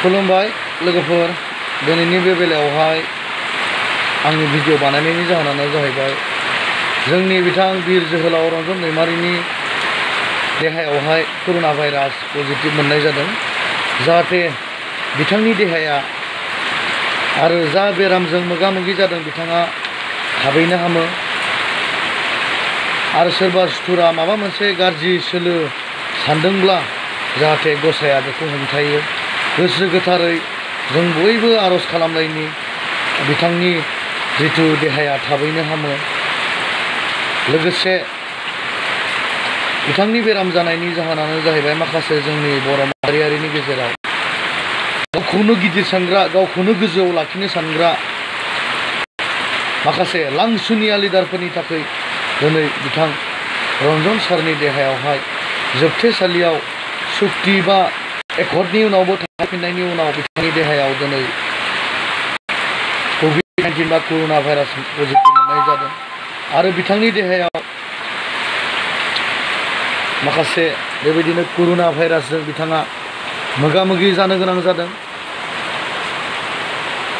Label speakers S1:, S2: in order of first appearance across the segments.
S1: खुलुमबाय लोगोफोर दिनैनि बे बेलायावहाय आंनि भिडिअ बानायनायनि जाहोनानो जाहैबाय जोंनि बिथां बिर जोहोलाव रन्जन दैमारिनि देहायावहाय करुना भाइरास पजिटिभ मोननाय जादों। जाहाथे बिथांनि देहाया आरो जा बेरामजों मोगा मोगि जादों बिथाङा थाबैनो हामो आरो सोरबा सुथुरा माबा मोनसे गाज्रि सोलो सानदोंब्ला जाहाथे गसाया बेखौ हमथायो। गोसो गोथारै जों बयबो आरज खालामलायनि बिथांनि जिथु देहाया थाबैनो हामो। लोगोसे बिथांनि बेराम जानायनि जाहोनानो जाहैबाय माखासे जोंनि बर' माहारियारिनि गेजेराव गावखौनो गिदिर सानग्रा, गावखौनो गोजौआव लाखिनो सानग्रा माखासे लांसुनिया लिडारफोरनि थाखाय दिनै बिथां रन्जन सारनि देहायावहाय जोबथेसालियाव सुक्ति बा एकर्डनि उनावबो थाफिननायनि उनाव बिथांनि देहायाव दिनै कभिड-19 बा करुना भाइरास पजिटिभ मोननाय जादों आरो बिथांनि देहायाव माखासे बेबायदिनो करुना भाइरासजों बिथाङा मोगा मोगि जानो गोनां जादों।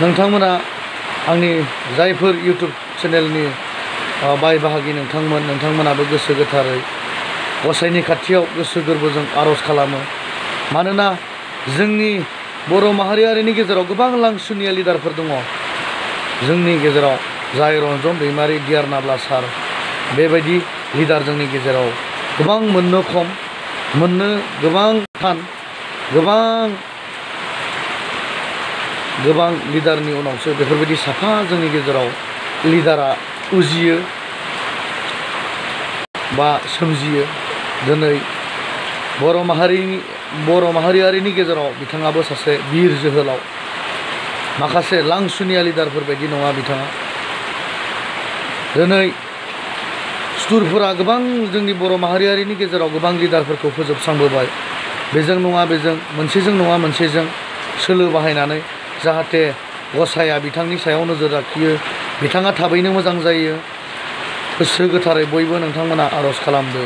S1: नोंथांमोना आंनि जायफोर इउटुब चेनेलनि बाय बाहागि नोंथांमोनाबो गोसो गोथारै गसाइनि खाथियाव गोसो गोरबोजों आरज खालामो। मानोना जोंनि बर' माहारियारिनि गेजेराव गोबां लांसुनिया लिडारफोर दङ। जोंनि गेजेराव जाय रन्जन दैमारि, डियार नाब्ला सार बेबायदि लिडार जोंनि गेजेराव गोबां मोननो खम, मोननो गोबां थान। गोबां लिडारनि उनावसो बेफोरबायदि साफा जोंनि गेजेराव लिडारा उजियो बा सोमजियो। दिनै बर' माहारियारिनि गेजेराव बिथाङाबो सासे बिर जोहोलाव। माखासे लांसुनिया लिडारफोर बायदि नङा बिथाङा। दिनै सुथुरफोरा गोबां जोंनि बर' माहारियारिनि गेजेराव गोबां लिडारफोरखौ फोजोबस्रांबोबाय। बेजों नङा बेजों, मोनसेजों नङा मोनसेजों सोलो बाहायनानै जाहाथे गसाया बिथांनि सायाव नोजोर लाखियो, बिथाङा थाबैनो मोजां जायो। गोसो गोथारै बयबो नोंथांमोना आरज खालामदो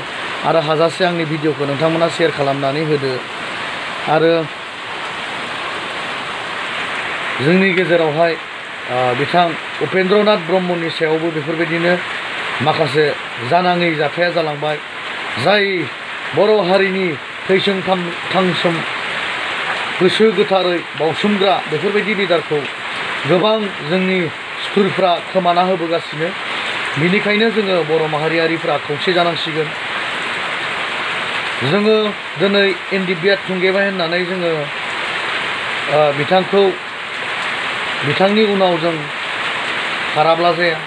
S1: आरो हाजासे आंनि भिडिअखौ नोंथांमोना शेयार खालामनानै होदो। आरो जोंनि गेजेरावहाय बिथां उपेन्द्रनाथ ब्रह्मनि सायावबो बेफोरबायदिनो माखासे जानाङै जाथाया जालांबाय। जाय बर' हारिनि थैसोम थांसोम गोसो गोथारै बावसोमग्रा बेफोरबायदि लिडारखौ गोबां जोंनि सुथुरफ्रा खोमाना होबोगासिनो। बिनिखायनो जोङो बर' माहारियारिफ्रा खौसे जानांसिगोन। जोङो दिनै एनडिबिआर थुंगेबाय होननानै जोङो बिथांनि उनाव जों खाराब्ला जाया।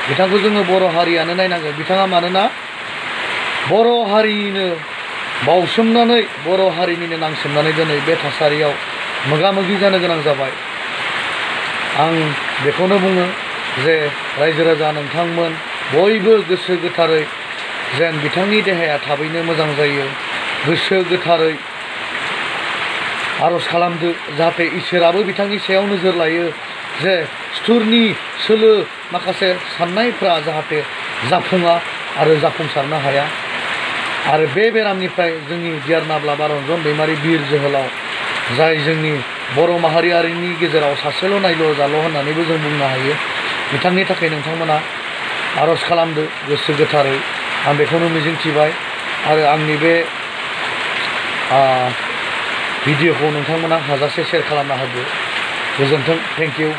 S1: बिथांखौ जोङो बर' हारियानो नायनांगोन। बिथाङा मानोना बर' हारिनिनो बावसोमनानै, बर' हारिनिनो नांसोमनानै दिनै बे थासारियाव मोगा मोगि जानो गोनां जाबाय। आं बेखौनो बुङो जे रायजो राजा नोंथांमोन बयबो गोसो गोथारै जेन बिथांनि देहाया थाबैनो मोजां जायो गोसो गोथारै आरज खालामदो। जाहाथे इसोराबो बिथांनि सायाव नोजोर लायो जे सुथुरनि सोलो माखासे साननायफ्रा जाहाथे जाफुङा आरो जाफुंसारनो हाया। आरो बे बेरामनिफ्राय जोंनि डियार नाब्ला बा रन्जन दैमारि बिर जोहोलाव, जाय जोंनि बर' माहारियारिनि गेजेराव सासेल' नायल' जाल' होननानैबो जों बुंनो हायो, बिथांनि थाखाय नोंथांमोना आरज खालामदो गोसो गोथारै। आं बेखौनो मिजिंथिबाय आरो आंनि बे भिडिअखौ नोंथांमोना हाजासे शेयार खालामना होदो। गोजोन्थों। Thank you.